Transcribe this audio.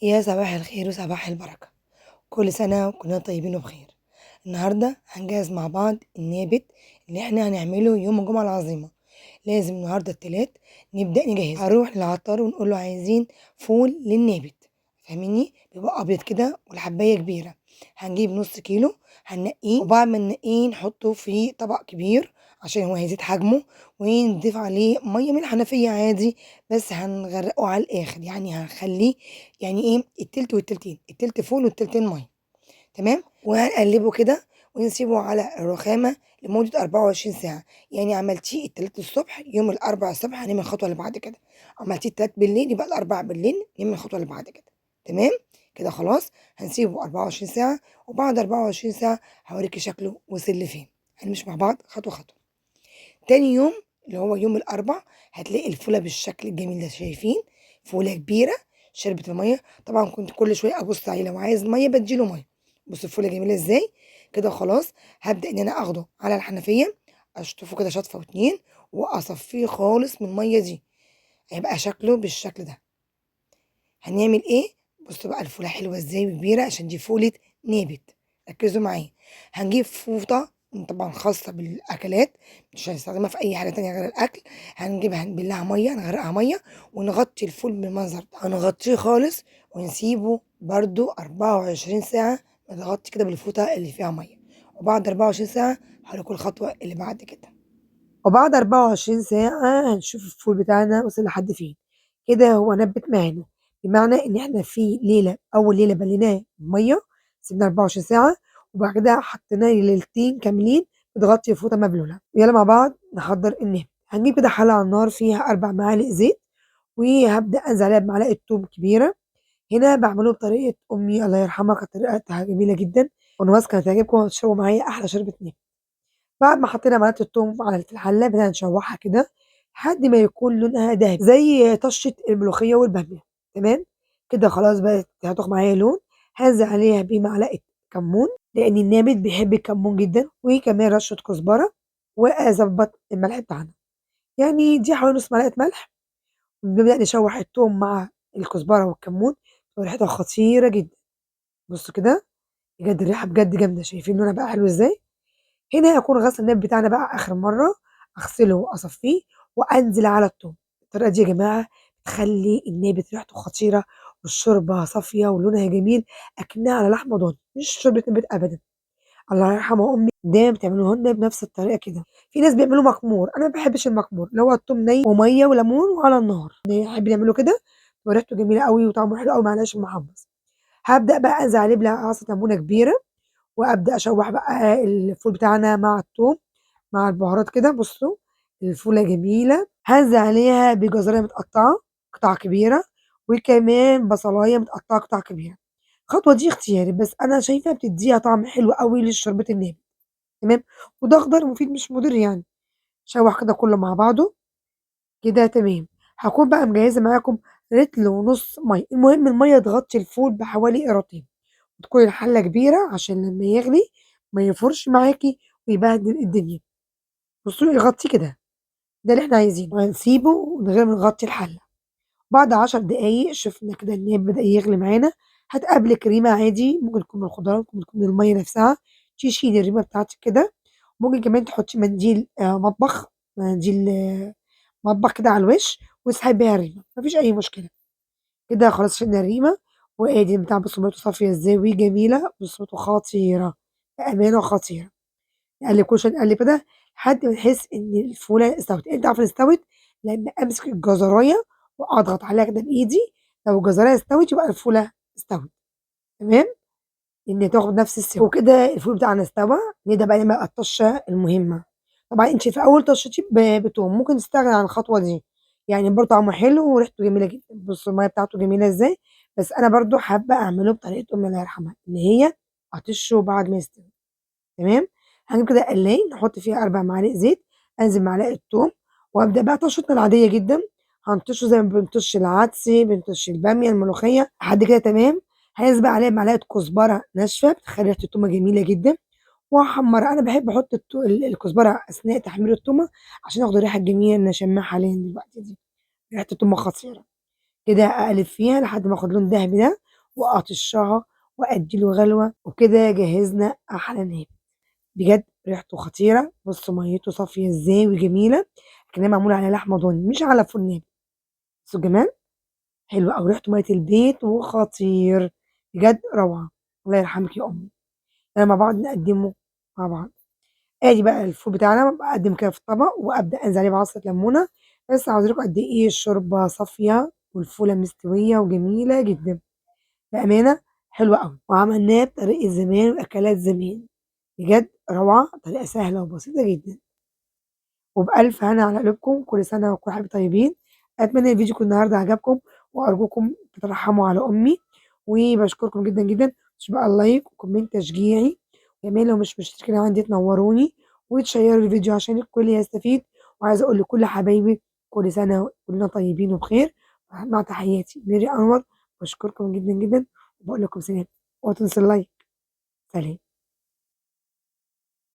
يا صباح الخير وصباح البركة، كل سنة وكلنا طيبين وبخير. النهاردة هنجهز مع بعض النابت اللي احنا هنعمله يوم الجمعة العظيمة. لازم النهاردة التلات نبدأ نجهز. هروح للعطار ونقول له عايزين فول للنابت، فاهميني؟ بيبقى أبيض كده والحباية كبيرة. هنجيب نص كيلو، هننقيه، وبعد ما ننقيه نحطه في طبق كبير عشان هو هيزيد حجمه، ونضيف عليه مية من الحنفية عادي، بس هنغرقه على الاخر، يعني هنخليه يعني ايه، التلت والتلتين، التلت فول والتلتين مية، تمام؟ وهنقلبه كده ونسيبه على الرخامه لمدة 24 ساعة. يعني عملتيه التلات الصبح، يوم الاربع الصبح هنعمل الخطوة اللي بعد كده. عملتيه التلات بالليل يبقى الاربع بالليل نعمل الخطوة اللي بعد كده، تمام كده؟ خلاص هنسيبه 24 ساعة، وبعد 24 ساعة هوريكي شكله وصل لفين. هنمشي مع بعض خطوة خطوة. تاني يوم اللي هو يوم الاربع هتلاقي الفوله بالشكل الجميل ده، شايفين؟ فوله كبيرة شربت المية. طبعا كنت كل شوية ابص عليه، لو عايز مية بديله مية. بص الفوله جميلة ازاي كده. خلاص هبدا ان انا اخده على الحنفية، اشطفه كده شطفه واتنين، واصفيه خالص من المية دي، هيبقى شكله بالشكل ده. هنعمل ايه؟ بصوا بقى الفوله حلوة ازاي وكبيره، عشان دي فوله نابت. ركزوا معايا. هنجيب فوطه طبعا خاصة بالاكلات، مش هنستخدمها في اي حاجة تانية غير الاكل. هنجيبها نبلها مية، نغرقها مية، ونغطي الفول بالمنظر ده. هنغطيه خالص ونسيبه برده 24 ساعة متغطي كده بالفوطه اللي فيها مية. وبعد 24 ساعة هناكل الخطوة اللي بعد كده. وبعد 24 ساعة هنشوف الفول بتاعنا وصل لحد فين. كده هو نبت معانا، بمعنى ان احنا في ليلة، اول ليلة بليناه بميه، سيبناه 24 ساعة، وبعد كده حطيناه ليلتين كاملين متغطي بفوطه مبلوله. يلا مع بعض نحضر النابت. هنجيب كده حله على النار فيها 4 معالق زيت، وهبدا انزل عليها بمعلقه توم كبيرة. هنا بعمله بطريقة امي الله يرحمها، كانت طريقتها جميلة جدا، وانا واثقة هتعجبكم وهتشربوا معايا احلى شوربة نابت. بعد ما حطينا معلقه التوم على الحلة بدأنا نشوحها كده لحد ما يكون لونها ذهبي زي طشه الملوخية والباميه، تمام كده؟ خلاص بقت هتاخد معايا لون. هنزل عليها بمعلقه كمون، لان النابت بيحب الكمون جدا، وكمان رشه كزبره، واظبط الملح بتاعنا، يعني دي حوالي نص معلقه ملح. بنبدا نشوح التوم مع الكزبره والكمون، وريحتها خطيرة جدا. بصوا كده بجد الريحة بجد جامدة، شايفين لونها بقى حلو ازاي؟ هنا هكون غسل النابت بتاعنا بقى اخر مرة، اغسله واصفيه وانزل على التوم. الطريقة دي يا جماعة بتخلي النابت ريحته خطيرة، والشوربه صافية ولونها جميل، اكنها على لحمه ضاني، مش شوربة نابت ابدا. الله يرحمها امي دايما بتعملوه لنا بنفس الطريقة كده. في ناس بيعملوا مكمور، انا ما بحبش المكمور، اللي هو التوم ني ومية وليمون وعلى النار، نحب نعمله كده، وريحته جميلة قوي وطعمه حلو قوي مع العيش المحمص. هبدا بقى انزل عليه بعصره ليمونه كبيرة، وابدا اشوح بقى الفول بتاعنا مع التوم مع البهارات كده. بصوا الفوله جميلة. هنزل عليها بجزريه متقطعه قطع كبيرة، وكمان بصلايه متقطعه قطع كبيرة. الخطوة دي اختياري، بس انا شايفه بتديها طعم حلو قوي لشوربه النابت، تمام؟ وده اخضر مفيد مش مضر يعني. شوح كده كله مع بعضه كده، تمام. هكون بقى مجهزة معاكم رتل ونص مية. المهم المية تغطي الفول بحوالي قيراطين، وتكون الحلة كبيرة عشان لما يغلي ما يفرش معاكي ويبهدل الدنيا. بصوا يغطيه كده، ده اللي احنا عايزينه. وهنسيبه من غير ما نغطي الحلة. بعد 10 دقايق شفنا كده النابت بدأ يغلي معانا. هتقابلك ريمه عادي، ممكن تكون من الخضار، ممكن تكون من المية نفسها. تشيلي الريمه بتاعتك كده. ممكن كمان تحطي منديل مطبخ، منديل مطبخ كده على الوش، واسحبي بيها الريمه، مفيش اي مشكلة. كده خلاص شلنا الريمه، وادي بتاع. بصوا ميته صافية ازاي وجميلة، بصوا ميته خطيرة بامانه خطيرة. نقلب كل شوية، نقلب كده لحد ما نحس ان الفوله استوت. انت عارفه استوت لما امسك الجزرايه واضغط عليها كده بايدي، لو الجزرايه استوت يبقى الفوله استوت، تمام؟ ان تاخد نفس السوا. وكده الفول بتاعنا استوى. نبدا بقى نعمل الطشه المهمة. طبعا انت في اول طشتي بتوم، ممكن تستغنى عن الخطوة دي، يعني برضه طعمه حلو وريحته جميلة جدا. بصوا المية بتاعته جميلة ازاي، بس انا برضه حابة اعمله بطريقة امي الله يرحمها، اللي هي اطشه بعد ما يستوي، تمام؟ هنجيب كده قلايه نحط فيها 4 معالق زيت، انزل معلقه توم، وابدا بقى طشتنا العادية جدا. هنطشه زي ما بنطش العدس، بنطش الباميه، الملوخية، لحد كده تمام. هنزل بقى عليها بمعلقه كزبره ناشفة بتخلي ريحه التومه جميلة جدا، وهحمرها. انا بحب احط الكزبره اثناء تحمير التومه عشان اخد الريحة الجميلة اللي انا شاماها حاليا دلوقتي دي، ريحه التومه خطيرة كده. اقلب فيها لحد ما اخد لون ذهبي ده، وأطشّها وأدّي له غلوة، وبكده جهزنا أحلى نابت. بجد ريحته خطيرة، بصوا ميته صافية إزاي وجميلة، كأنها معمولة على لحمة ضاني مش على فول نابت. بصوا الجمال، حلو أوي، ريحته مية البيت وخطير، بجد روعة. الله يرحمِك يا أمي. يلا مع بعض نقدمه مع بعض. آدي بقى الفول بتاعنا باقدم كده في الطبق، وأبدأ أنزل عليه بعصرة ليمونة. بس عاوزة أوريكم قد إيه الشوربة صافية والفولة مستوية وجميلة جدًا، بأمانة حلوة أوي، وعملناه بطريقة زمان وأكلات زمان، بجد روعة، طريقة سهلة وبسيطة جدًا. وبألف هنا على قلوبكم، كل سنة وكل حبايبي طيبين. أتمنى الفيديو يكون النهارده عجبكم، وأرجوكم تترحموا على أمي، وباشكركم جدًا جدًا. متنسوش بقى ال like و comment تشجيعي، وكمان لو مش مشتركين عندي تنوروني وتشيروا الفيديو عشان الكل يستفيد. وعايزة أقول لكل حبايبي كل سنة وكلنا طيبين وبخير. مع تحياتي ميري أنور، باشكركم جدًا جدًا وباقول لكم سلام. اوعوا تنسوا ال like. سلام.